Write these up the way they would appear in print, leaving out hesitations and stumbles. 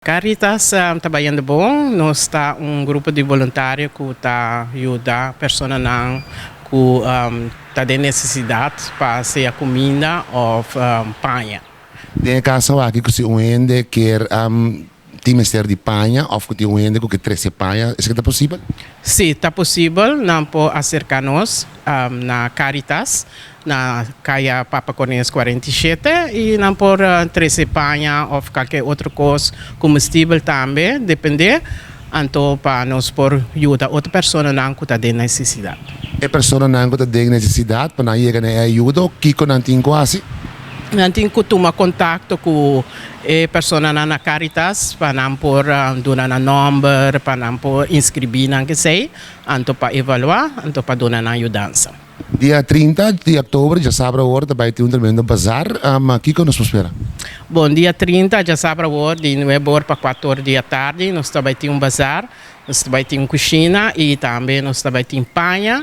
Caritas ta bayendo bon. Nos ta un grupo di boluntario ku ta yuda personanan ku ta den nesesidat pa sea kuminda òf paña. Den e kaso aki ku si un hende kier tin mester di paña òf ku tin un hende ku ke trese paña, esaki ta posibel? Sí, ta posibel. Nan por aserká nos na Caritas Na Kaya Papa Cornelius 47 i nan por trese paña òf kalke otro kos komestibel tambe, dependé, anto pa nos por yuda otro personanan ku ta den nesesidat. E personanan ku ta den nesesidat pa nan yega na e ayudo, kiko nan tin ku hasi? Nan tin ku tuma kontakto ku e personanan na Caritas pa nan por duna nan nòmber, pa nan por inskribí nan kesei, anto pa evaluá, anto pa duna nan yudansa. Dia 30 di oktober djasabra awor ta bai tin un tremendo bazar. Kiko nos por spera? Bon, dia 30 djasabra awor di nuebe or pa kuater or di atardi nos ta bai tin un bazar. Nos ta bai tin un kushina i tambe nos ta bai tin paña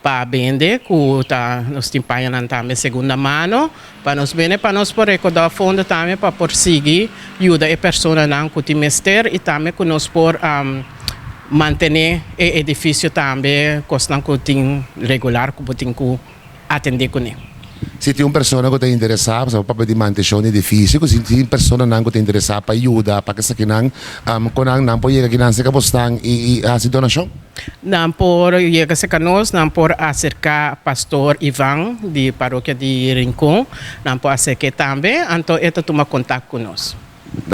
pa bende ku ta nos tin pañanan tambe segunda mano pa nos bende pa nos por rekoudá fondo tambe pa por sigui yuda e personanan ku tin mester i tambe ku nos por Mantené e edifisio tambe kosnan ku tin regular ku bo tin ku atendé kuné. Si tin un persona ku ta interesá, pasobra bo papia di mantenshon di edifisio, ku si tin personanan ku ta interesá pa yuda pa esakinan, kon nan nan por yega kinan serka bosnan i hasi donashon? Nan por yega serka nos, nan por aserká Pastor Ivan di parokia di Rincon, nan por aserk'é tambe, anto e ta tuma kontak ku nos.